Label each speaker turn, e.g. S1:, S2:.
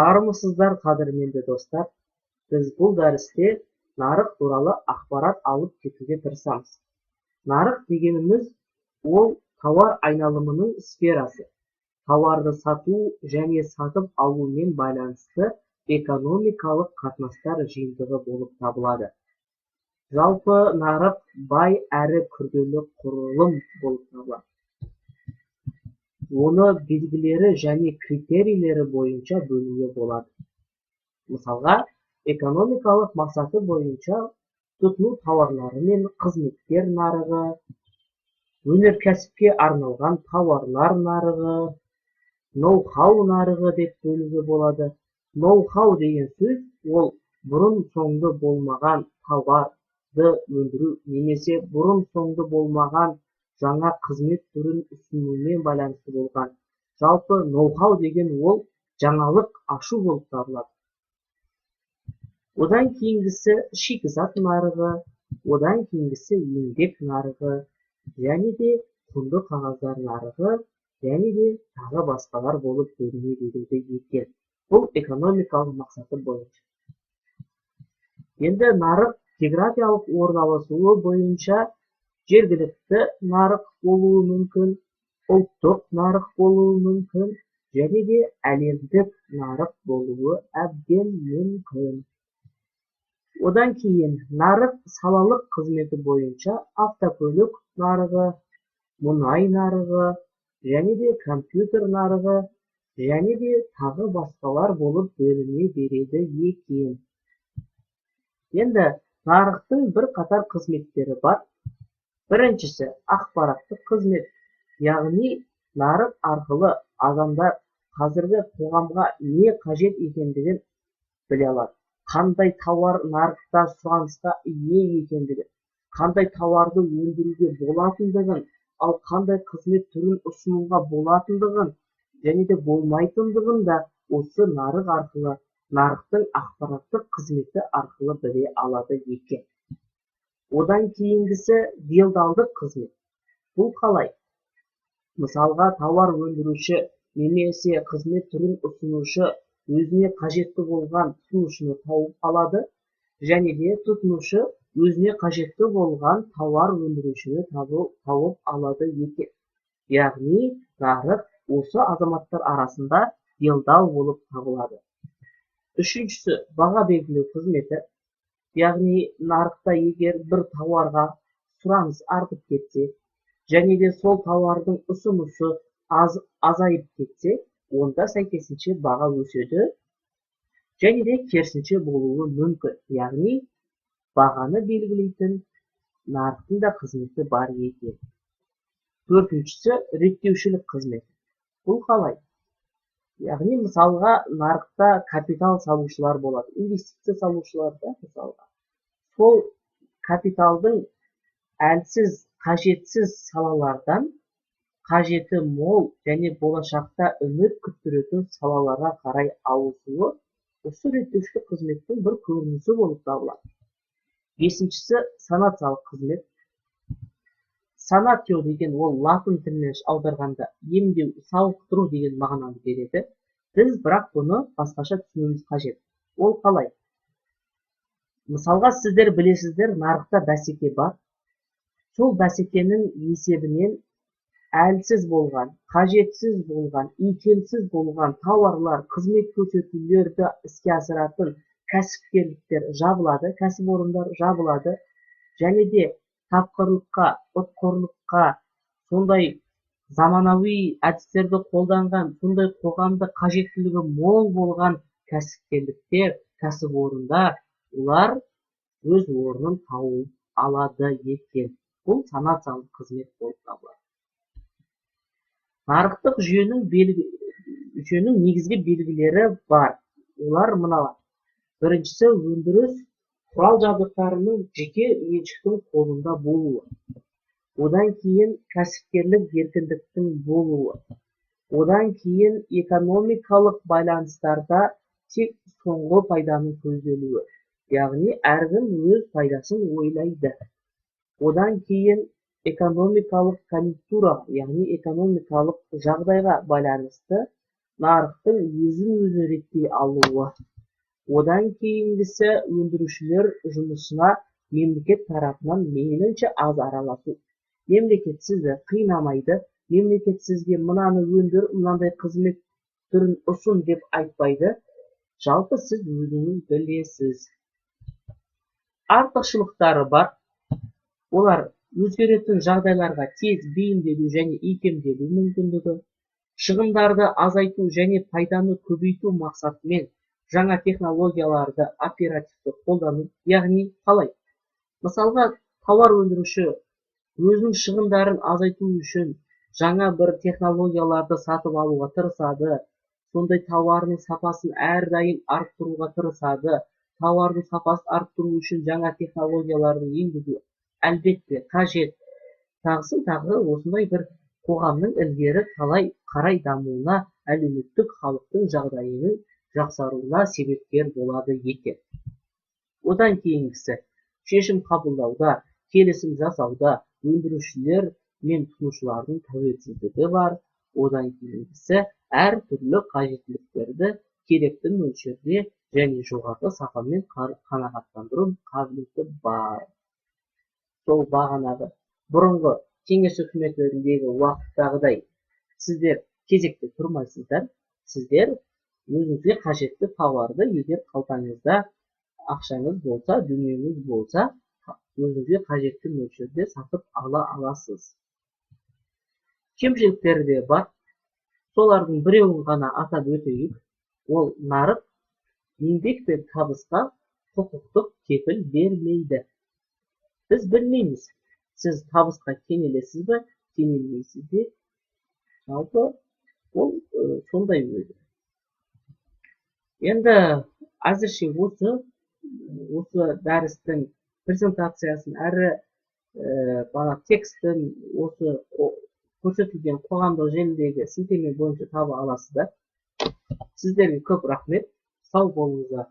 S1: Армысыздар, қадірменді достар! Біз бұл дәрісте нарық туралы ақпарат алып кетуге тырысамыз. Нарық дегеніміз ол тауар айналымының сферасы, тауарды сату және сатып алумен байланысты экономикалық қатынастар жиынтығы болып табылады. Жалпы, нарық бай әрі күрделі құрылым болып табылады. Оны белгілері және критерийлері бойынша бөлуге болады. Мысалға, экономикалық мақсаты бойынша тұтыну тауарлары мен қызметтер нарығы, өнеркәсіпке арналған тауарлар нарығы, ноу-хау нарығы деп бөлуге болады. Ноу-хау деген сөз ол бұрын-соңды болмаған тауарды өндіру немесе бұрын-соңды болмаған жаңа қызмет түрін ұсынумен байланысты болған. Жалпы, ноу-хау деген ол жаңалық ашу болып табылады. Одан кейінгісі шикізат нарығы, одан кейінгісі еңбек нарығы және де құнды қағаздар нарығы және де тағы басқалар болып бөліне береді екен. Бұл экономикалық мақсаты бойынша. Енді нарық географиялық орналасуы бойынша жергілікті нарық болуы мүмкін, ұлттық нарық болуы мүмкін және де әлемдік нарық болуы әбден мүмкін. Одан кейін нарық салалық қызметі бойынша автокөлік нарығы, мұнай нарығы және де компьютер нарығы және де тағы басқалар болып бөліне береді екен. Енді нарықтың бірқатар қызметтері бар. Біріншісі ақпараттық қызмет, яғни нарық арқылы адамдар қазіргі қоғамға не қажет екендігін біле алады, қандай тауар нарықта сұранысқа ие екендігін, қандай тауарды өндіруге болатындығын, ал қандай қызмет түрін ұсынуға болатындығын және де болмайтындығын да осы нарық арқылы, нарықтың ақпараттық қызметі арқылы біле алады екен. Одан кейінгісі делдалдық қызмет. Бұл қалай? Мысалға, тауар өндіруші немесе қызмет түрін ұсынушы өзіне қажетті болған тұтынушыны тауып алады және де тұтынушы өзіне қажетті болған тауар өндірушіні тауып алады екен. Яғни нарық осы азаматтар арасында делдал болып табылады. Үшіншісі баға белгілеу қызметі, яғни нарықта егер бір тауарға сұраныс артып кетсе және де сол тауардың ұсынысы азайып кетсе, онда сәйкесінше баға өседі және де керісінше болуы мүмкін. Яғни бағаны белгілейтін нарықтың да қызметі бар екен. Төртіншісі реттеушілік қызметі. Бұл қалай? Яғни, мысалға, нарықта капитал салушылар болады, инвестиция салушылар да. Мысалға, сол капиталдың әлсіз, қажетсіз салалардан қажеті мол және болашақта үміт күттіретін салаларға қарай ауысуы осы реттеушілік қызметтің бір көрінісі болып табылады. Бесіншісі санациялық қызмет. Санатио деген ол латын тілінен аударғанда емдеу, сауықтыру деген мағынаны береді. Біз бірақ бұны басқаша түсінуіміз қажет. Ол қалай? Мысалға, сіздер білесіздер, нарықта бәсеке бар. Сол бәсекенің есебінен әлсіз болған, қажетсіз болған, икемсіз болған тауарлар, қызмет көрсетулерді іске асыратын кәсіпкерліктер жабылады, кәсіпорындар жабылады және де тапқырлыққа, ұтқырлыққа, сондай заманауи әдістерді қолданған, сондай қоғамда қажеттілігі мол болған кәсіпкерліктер, кәсіпорындар, олар өз орнын тауып алады екен. Бұл санациялық қызмет болып табылады. Нарықтық жүйенің негізгі белгілері бар. Олар мыналар: біріншісі өндіріс құрал жабдықтарының жеке меншіктің қолында болуы, одан кейін кәсіпкерлік еркіндіктің болуы, одан кейін экономикалық байланыстарда тек соңғы пайданың көзделуі, яғни әркім өз пайдасын ойлайды, одан кейін экономикалық конъюнктура, яғни экономикалық жағдайға байланысты Нарықтың өзін-өзі реттей алуы. Одан кейінгісі өндірушілер жұмысына мемлекет тарапынан мейлінше аз араласу. Мемлекет сізді қинамайды, мемлекет сізге мынаны өндір, мынандай қызмет түрін ұсын деп айтпайды. Жалпы сіз өзіңіз білесіз. Артықшылықтары бар. Олар: өзгеретін жағдайларға тез бейімделу және икемделу мүмкіндігі, шығындарды азайту және пайданы көбейту мақсатымен жаңа технологияларды оперативті қолдану. Яғни қалай? Мысалға, тауар өндіруші өзінің шығындарын азайту үшін жаңа бір технологияларды сатып алуға тырысады, сондай тауарының сапасын әрдайым арттыруға тырысады. Тауардың сапасын арттыру үшін жаңа технологияларды енгізу әлбетте қажет. Тағысын тағы осындай бір қоғамның ілгері қалай қарай дамуына, әлеуметтік халықтың жағдайының жақсаруына себепкер болады екен. Одан кейінгісі шешім қабылдауда, келісім жасауда өндірушілер мен тұтынушылардың тәуелсіздігі бар. Одан кейінгісі әртүрлі қажеттіліктерді керекті мөлшерде және жоғарғы сапамен қанағаттандыру қабілеті бар. Сол бағанағы бұрынғы Кеңес үкіметіндегі уақыттағыдай сіздер кезекте тұрмайсыздар. Сіздер өзіңізге қажетті тауарды, егер қалтаңызда ақшаңыз болса, дүниеңіз болса, өзіңізге қажетті мөлшерде сатып ала аласыз. Кемшіліктері де бар. Солардың біреуін ғана атап өтейік. Ол нарық еңбек пен табысқа құқықтық кепіл бермейді. Біз білмейміз, сіз табысқа кенелесіз бе, кенелмейсіз бе. Жалпы ол сондай өзі. Енді әзірше осы дәрістің презентациясын әрі бана текстін осы көрсетілген қоғамдық желідегі сілтеме бойынша таба аласыздар. Сіздерге көп рахмет, сау болыңыздар.